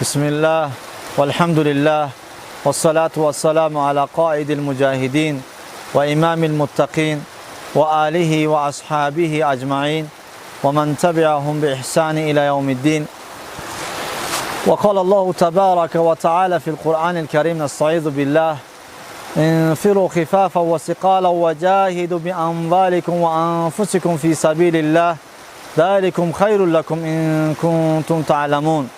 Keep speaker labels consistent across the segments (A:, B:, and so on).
A: بسم الله والحمد لله والصلاة والسلام على قائد المجاهدين وإمام المتقين وآله وأصحابه أجمعين ومن تبعهم بإحسان إلى يوم الدين. وقال الله تبارك وتعالى في القرآن الكريم: نستعيذ بالله: انفروا خفافا وثقالا وجاهدوا بأموالكم وأنفسكم في سبيل الله ذلكم خير لكم إن كنتم تعلمون.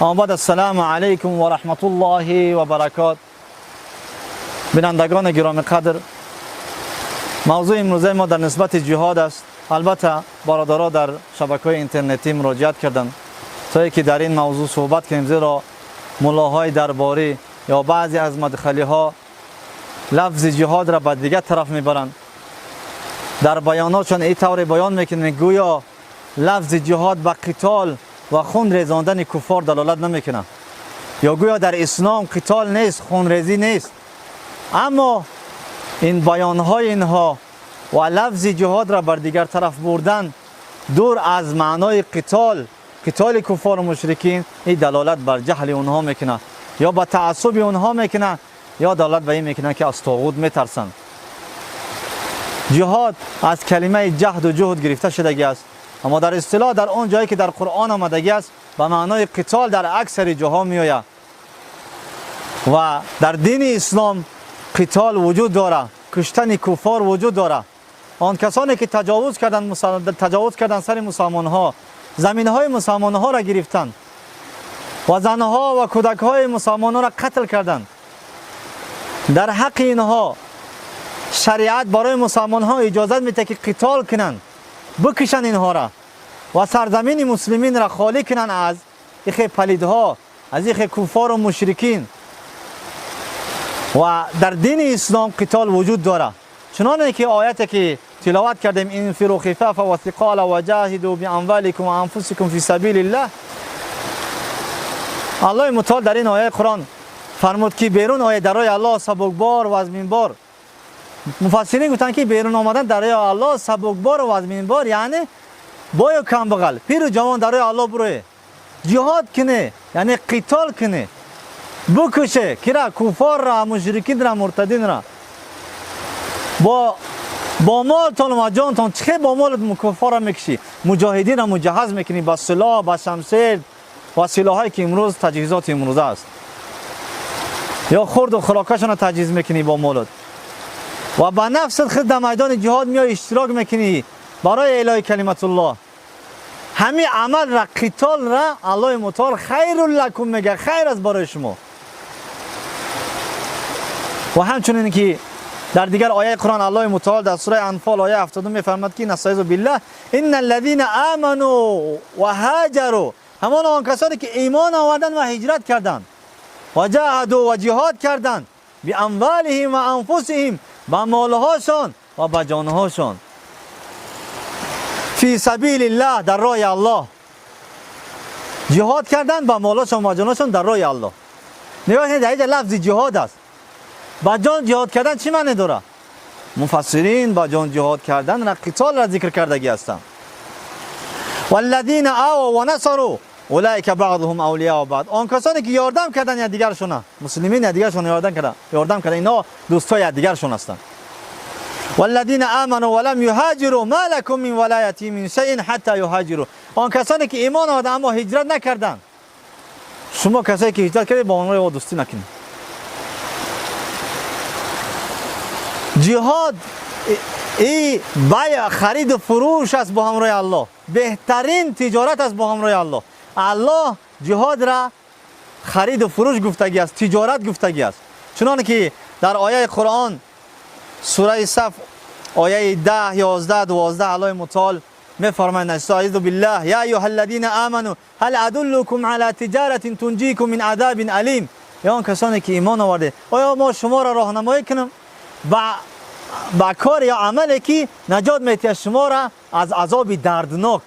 A: بعد السلام علیکم و رحمت الله و برکات. بینندگان گرامی قدر، موضوع امروزه ما در نسبت جهاد است. البته برادرها در شبکه های اینترنتی مراجعت کردند تا که در این موضوع صحبت کنیم، زیرا ملاهای درباری یا بعضی از مدخلی ها لفظ جهاد را به دیگر طرف میبرند. در بیاناتشان این طور بیان میکنند گویا لفظ جهاد به قتال و خون ریزاندن کفار دلالت نمیکنه یا گویا در اسلام قتال نیست، خونریزی نیست. اما این بیانهای اینها و لفظ جهاد را بر دیگر طرف بردن دور از معنای قتال، قتال کفار و مشرکین، این دلالت بر جهل اونها میکنه یا به تعصب اونها میکنه یا دلالت به این میکنه که از طاغوت میترسند. جهاد از کلمه جهد و جهد گرفته شدگی است، اما در اصطلاح در آن جایی که در قرآن آمدگی است به معنای قتال در اکثر جاها میآید و در دین اسلام قتال وجود داره، کشتن کفار وجود داره. آن کسانی که تجاوز کردن، تجاوز کردن سر مسلمان ها، زمین های مسلمان ها را گرفتن و زنها و کودک های مسلمان ها را قتل کردند، در حق اینها شریعت برای مسلمان ها اجازت میده که قتال کنند، بکشن اینها را و سرزمین مسلمین را خالی کنند از ایخ پلیدها، از ایخ کفار و مشرکین. و در دین اسلام قتال وجود داره، چنانه که آیت که تلاوت کردیم: انفروا خفافا و ثقالا و جاهدوا باموالکم و انفسکم فی سبیل الله. الله متعال در این آیه قرآن فرمود که بیرون آید در راه الله سبکبار و وزنین‌بار. مفسرین گفتند که بیرون آمدن در راه الله سبکبار و وزنین‌بار یعنی بای و کمبغل، پیر و جوان در راه الله بروی جهاد کنه، یعنی قتال کنه، بکشه کرا کفار را، مشرکین را، مرتدین را با مالتان و جانتان. چه با مال کفار را میکشی؟ مجاهدین را مجهز میکنی با سلاح، با شمشیر و سلاحایی که امروز تجهیزات امروزه است، یا خورد و خوراکاشون را تجهیز میکنی با مالت و با نفست خود در میدان جهاد میای اشتراک میکنی برای اعلای کلمت الله. همین عمل را، قتال را الله متعال خیر لکم میگه، خیر است برای شما. و همچنین که در دیگر آیه قرآن الله متعال در سوره انفال آیه 72 میفرماد که نستعیذ بالله: ان الذين آمنوا و هاجروا، همان آن کسانی که ایمان آوردن و هجرت کردند، و جاهدوا و جهاد کردند، باموالهم و انفسهم، با مالهاشان و با جانهاشان، فی سبیل الله، در راه الله جهاد کردن با مالاشان و جاناشان در راه الله. نگاه کنید، در اینجا لفظ جهاد است. با جان جهاد کردن چی معنی داره؟ مفسرین با جان جهاد کردن را قتال را ذکر کردگی هستند. والذین آووا و نصروا اولئک بعضهم اولیاء بعض. آن کسانی که یاردم کردن یا دیگرشون، مسلمین یا دیگرشون یاردم کردن، یاردم کردن، اینا دوستای دیگرشون هستند. والذین آمنوا ولم یهاجروا ما لكم من ولایتهم من شیء حتی یهاجروا. آن کسانی که ایمان آوردن اما هجرت نکردن، شما کسایی که هجرت کردید با آنها دوستی نکنید. جهاد ای بیع، خرید و فروش است با همراه الله، بهترین تجارت است با همراه الله. الله جهاد را خرید و فروش گفتگی است، تجارت گفتگی است، چنانکه که در آیه قرآن سوره صف آیه 10، 11، 12 الله متعال میفرماید: استعیذ بالله: یا ایها الذین آمنوا هل ادلکم علی تجارت تنجیکم من عذاب الیم. یا آن کسانی که ایمان آورده، آیا ما شما را راهنمایی کنم با کار یا عملی که نجات میتید شما را از عذاب دردناک؟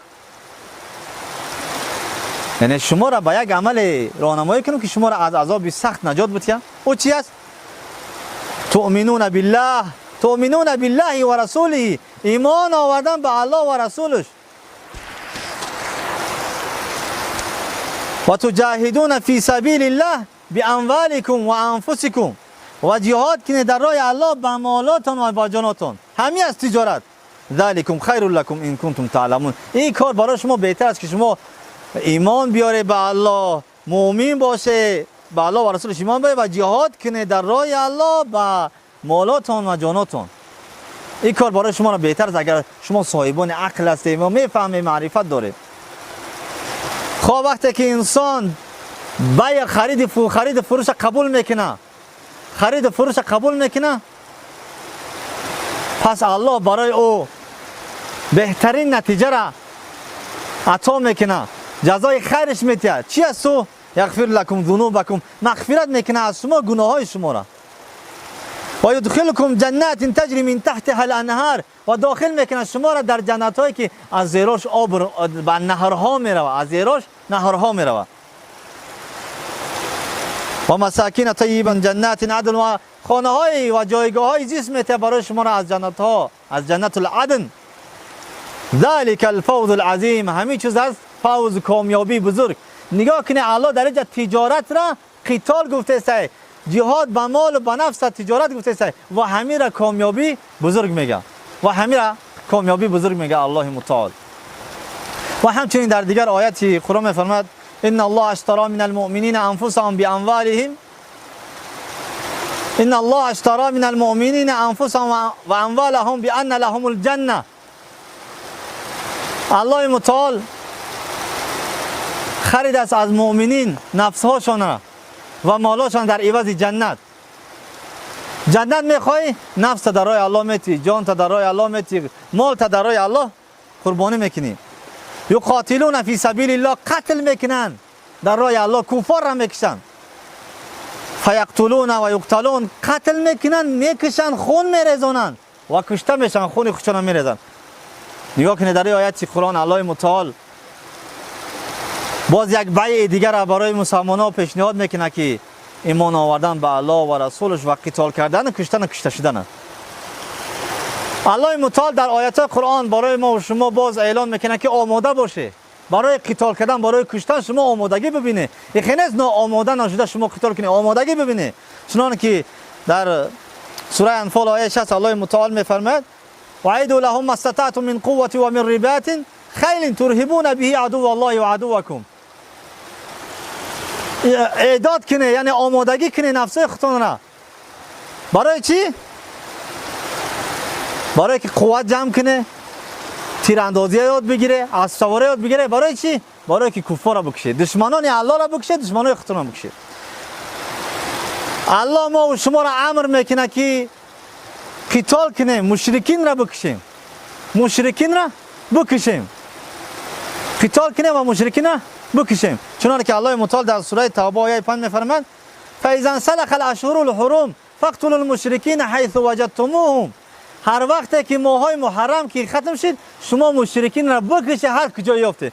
A: یعنی شما را با یک عمل راهنمایی کنم که شما را از عذاب سخت نجات بده. او چی است؟ تؤمنون بالله، تؤمنون بالله و رسوله، ایمان آوردن به الله و رسولش. و تجاهدون فی سبیل الله باموالکم و انفسکم، و جهاد کنید در راه الله به مالاتان و با جاناتان. همین از تجارت. ذلکم خیر لکم ان کنتم تعلمون. این کار برای شما بهتر است که شما ایمان بیاره به الله، مؤمن باشه به الله و رسولش ایمان بیاره و جهاد کنید در راه الله به مالاتان و جاناتان. این کار برای شما را بهتر است اگر شما صاحبان عقل هستید و میفهمید، معرفت دارید. خب وقتی که انسان بیع خرید فروش قبول میکنه، خرید فروش قبول میکنه، پس الله برای او بهترین نتیجه را عطا میکنه، جزای خیرش میده. چی است او؟ یغفر لکم ذنوبکم، مغفرت میکنه از شما گناههای شما را. و یدخلکم جنات تجری من تحتها الانهار، و داخل میکنه شما را در جنت هایی که از زیرش آب به نهرها میرود، از زیرش نهرها میرود. و مساکین طیبا جنات عدن، و خانه های و جایگاه های زیست میته برای شما را از جنت ها، از جنت العدن. ذلك الفوز العظیم، همین چیز است فوز، کامیابی بزرگ. نگاه کنه الله در اینجا تجارت را قتال گفته است، جهاد به مال و به نفس تجارت گفته است و همین را کامیابی بزرگ میگه، و همین را کامیابی بزرگ میگه الله متعال. و همچنین در دیگر آیاتی قرآن میفرماد ان الله اشترى من المؤمنین انفسهم باموالهم، ان الله اشترى من المؤمنین انفسهم و اموالهم بان لهم الجنه. الله متعال خرید است از مؤمنین نفسهاشان را و مالاشان در عوض جنت. جنت میخوای، نفس در راه الله میتی، جان تا در راه الله میتی، مال تا در راه الله قربانی میکنی. یقاتلون فی سبیل الله، قتل میکنن در راه الله، کفار را میکشن. فیقتلون و یقتلون، قتل میکنن، میکشن، خون میریزانن و کشته میشن، خون خودشان میریزن. نگاه کنید در آیت قرآن الله متعال باز یک بیع دیگر را برای مسلمان ها پیشنهاد میکنه که ایمان آوردن به الله و رسولش و قتال کردن و کشتن و کشته شدن. الله متعال در آیات قرآن برای ما و شما باز اعلان میکنه که آماده باشه برای قتال کردن، برای کشتن شما آمادگی ببینه. این نیست آماده نشده شما قتال کنی، آمادگی ببینه. چنان که در سوره انفال آیه 60 الله متعال میفرماید وعیدوا لهم ما استطعتم من قوة و من رباط خیل ترهبون به عدو الله و عدوکم. اعداد کنه، یعنی آمادگی کنه نفس خودتون را. برای چی؟ برای که قوت جمع کنه، تیراندازی یاد بگیره، اسب سواری یاد بگیره. برای چی؟ برای که کفار را بکشه، دشمنان الله را بکشه، دشمنان خودتون را بکشه. الله ما و شما را امر میکنه که قتال کنیم، مشرکین را بکشیم، مشرکین را بکشیم، قتال کنیم و مشرکین را بکشیم. چنانکه که الله متعال در سوره توبه آیه 5 میفرماید فاذا انسلخ الاشهر الحرم فاقتلوا المشرکین حیث وجدتموهم. هر وقت که ماهای محرم که ختم شد شما مشرکین را بکشه هر کجا یافته.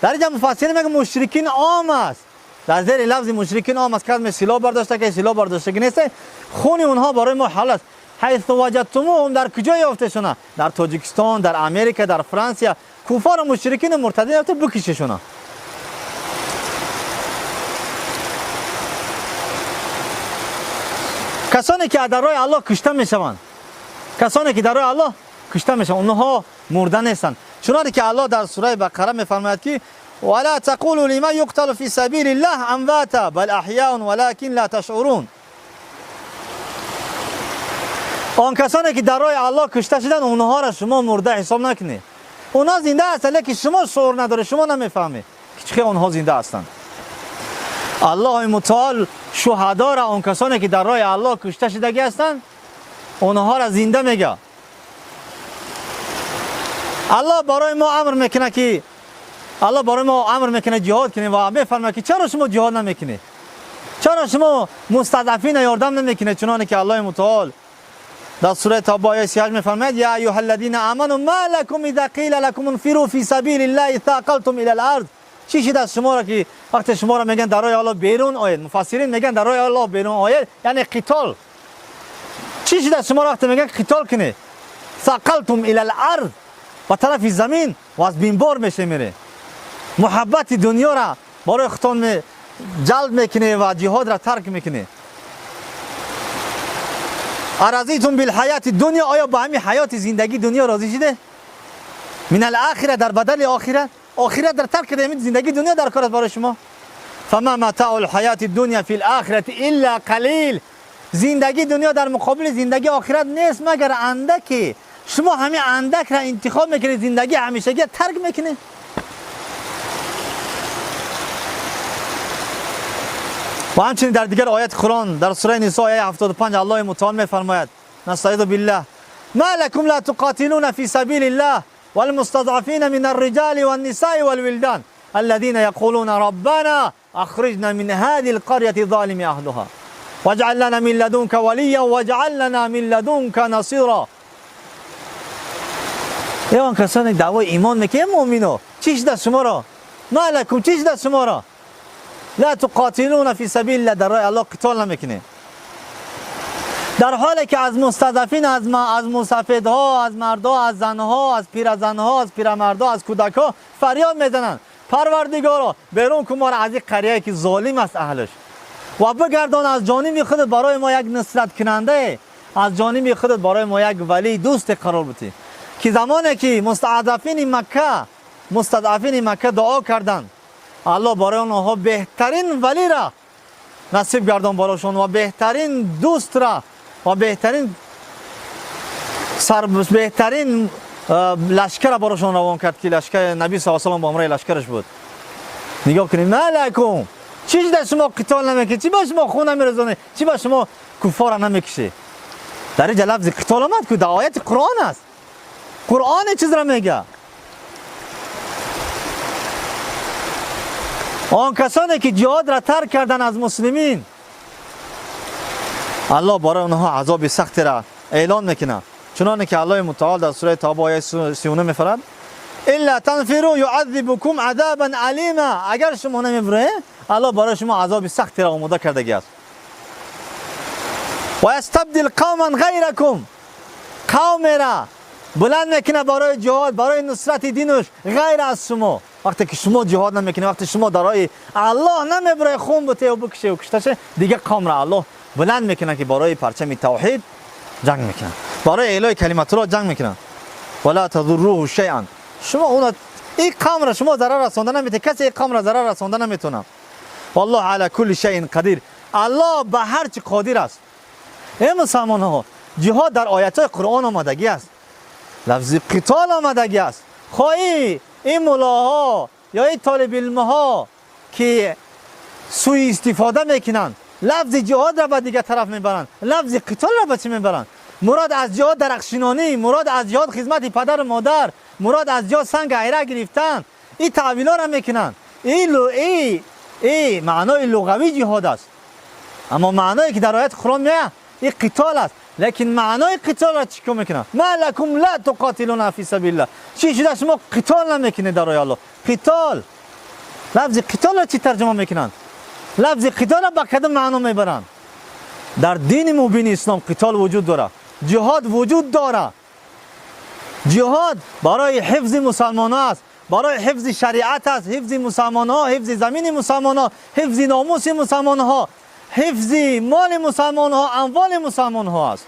A: در اینجا مفسرین میگه مشرکین عام است، در زیر لفظ مشرکین عام است، کلمه سلاح برداشته که سلاح برداشته که نیست، خون اونها برای ما حلال است. حیث وجدتموهم، در کجا یافته شونه؟ در تاجیکستان، در امریکا، در فرانسه، کفار و مشرکین و مرتدین یافته بکشه شونه. کسانی که در راه الله کشته میشوند، کسانی که در راه الله کشته میشوند، اونها مرده نیستند. چنانکه که الله در سوره بقره میفرماید که ولا تقولوا لمن يقتل في سبيل الله امواتا بل احیاء ولكن لا تشعرون. آن کسانی که در راه الله کشته شدند اونها را شما مرده حساب نکنید. اونها زنده هستند لیکن شما شعور نداره، شما نمیفهمید که چه اونها زنده هستند. الله متعال شهدا را، آن کسانی که در راه الله کشته شدگی هستند، اونها را زنده میگه. الله برای ما امر میکنه که الله برای ما امر میکنه جهاد کنیم و میفرماید که چرا شما جهاد نمیکنید؟ چرا شما مستضعفین یاردم نمیکنید؟ چنانکه که الله متعال در سوره توبه آیه 38 میفرماید یا ایها الذین آمنوا ما لكم اذا قیل لكم انفروا فی سبیل الله ثاقلتم الى الارض. چی شد از شما را که وقتی شما را میگن در راه الله بیرون آید، مفسرین میگن در راه الله بیرون آید یعنی قتال. چی شد از شما را وقتی میگن قتال کنید، ثاقلتم الى الارض، به طرف زمین و از بینبار میشه میره. محبت دنیا را барои худтон ҷалб мекунед ва ҷиҳодро тарк мекунед. أرضيتم بالحياة الدنيا آیا با همین حیات زندگی دنیا راضی شده؟ من الآخرة در بدل آخرت، آخرت در ترک کرده زندگی دنیا در کار است برای شما. فما متاع الحياة الدنيا في الآخرة إلا قليل. زندگی دنیا در مقابل زندگی آخرت نیست مگر اندکی. شما همین اندک را انتخاب میکنید، زندگی همیشگی ترک میکنید. و همچنین در دیگر آیت قرآن در سوره نساء آیه 75 الله متعال میفرماید: نستعیذ بالله ما لكم لا تقاتلون في سبيل الله والمستضعفين من الرجال والنساء والولدان الذين يقولون ربنا اخرجنا من هذه القرية الظالم اهلها واجعل لنا من لدنك وليا واجعل لنا من لدنك نصيرا. ای آن کسانی دعوای ایمان میکنه، مؤمنو چیش دست شما را؟ ما لكم چیش دست شما را؟ لا تقاتلون فی سبیل الله، در راه الله قتال نمیکنه، در حالی که از مستضعفین، از مسافدها، از مردها، از زنها، از پیرزنها، از پیرمردها، از کودکها فریاد میزنند: پروردگارا بیرون کن ما را از این قریه که ظالم است اهلش و بگردان از جانب خودت برای ما یک نصرت کننده، از جانب خودت برای ما یک ولی دوست قرار بده. که زمانی که مستضعفین مکه دعا کردند، الله برای آنها بهترین ولی را نصیب گردان برایشان و بهترین دوست را و بهترین سر بهترین لشکر را برایشان روان کرد که لشکر نبی صلی الله علیه و با همراه لشکرش بود. نگاه کنید، ما لکم چیز در شما قتال نمیکنید، چی با شما خون نمیرزانه، چی با شما کفار نمیکشه. در اینجا لفظ قتال آمد که در آیت قرآن است. قرآن چیز را میگه. آن کسانی که جهاد را ترک کردن از مسلمین، الله برای آنها عذاب سختی را اعلان میکنه، چنانکه که الله متعال در سوره توبه آیه 39 میفرماید: الا تنفروا يعذبكم عذابا الیما. اگر شما نمیبرید، الله برای شما عذاب سختی را آماده کرده است. و یستبدل قوما غیرکم، قوم را بلند میکنه برای جهاد، برای نصرت دینش، غیر از شما. وقتی که شما جهاد نمیکنی، وقتی شما در راه الله نمیبره خون بته و بکشه و کشته شه، دیگه قوم را الله بلند میکنه که برای پرچم توحید جنگ میکنه، برای اعلای کلمت الله جنگ میکنه. ولا تضروه شیئا، شما اون این قوم را شما ضرر رسونده نمیتونه، کسی این قوم را ضرر رسونده نمیتونه. والله علی کل شیء قدیر، الله به هر چی قادر است. ای مسلمان ها، جهاد در آیت های قرآن آمدگی است، لفظ قتال آمدگی است. خواهی این ملاها یا این طالب علم ها که سوء استفاده میکنند، لفظ جهاد را به دیگر طرف میبرند، لفظ قتال را به چی میبرند؟ مراد از جهاد درخشینانی، مراد از جهاد خدمت پدر و مادر، مراد از جهاد سنگ ایره گرفتن، این تعویلا را میکنند. این معنای لغوی جهاد است، اما معنایی که در آیت قرآن میاد این قتال است. لیکن معنای قتال را چیکار میکنه؟ ما لکم لا تقاتلون فی سبیل الله، چی شده شما قتال نمیکنید در راه الله؟ قتال، لفظ قتال را چی ترجمه میکنند؟ لفظ قتال را به کدام معنا میبرند؟ در دین مبین اسلام قتال وجود داره، جهاد وجود داره. جهاد برای حفظ مسلمان است، برای حفظ شریعت است، حفظ مسلمان ها، حفظ زمین مسلمان ها، حفظ ناموس مسلمان ها، حفظ مال مسلمان ها، اموال مسلمان ها است.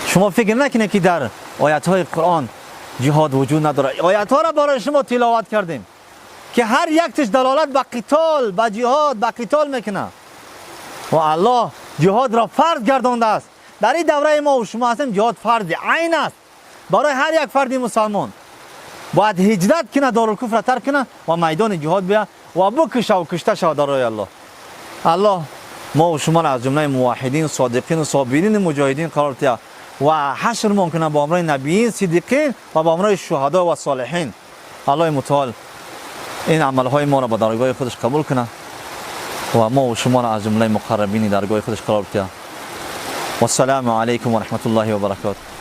A: شما فکر نکنید که در آیت های قرآن جهاد وجود نداره. آیت ها را برای شما تلاوت کردیم که هر یکتش دلالت به قتال، به جهاد، به قتال میکنه و الله جهاد را فرض گردانده است. در این دوره ما و شما هستیم، جهاد فرض عین است برای هر یک فرد مسلمان. باید هجرت کنه، دارالکفر را ترک کنه و میدان جهاد بیا و بکشه و کشته شود در راه الله. الله ما و شما را از جمله موحدین، صادقین، صابرین، مجاهدین قرار ده و حشر کنه با همراه نبیین، صدیقین و با همراه شهدا و صالحین. الله متعال این عملهای ما را به درگاه خودش قبول کنه و ما و شما را از جمله مقربین درگاه خودش قرار بده. والسلام علیکم و رحمت الله و برکاته.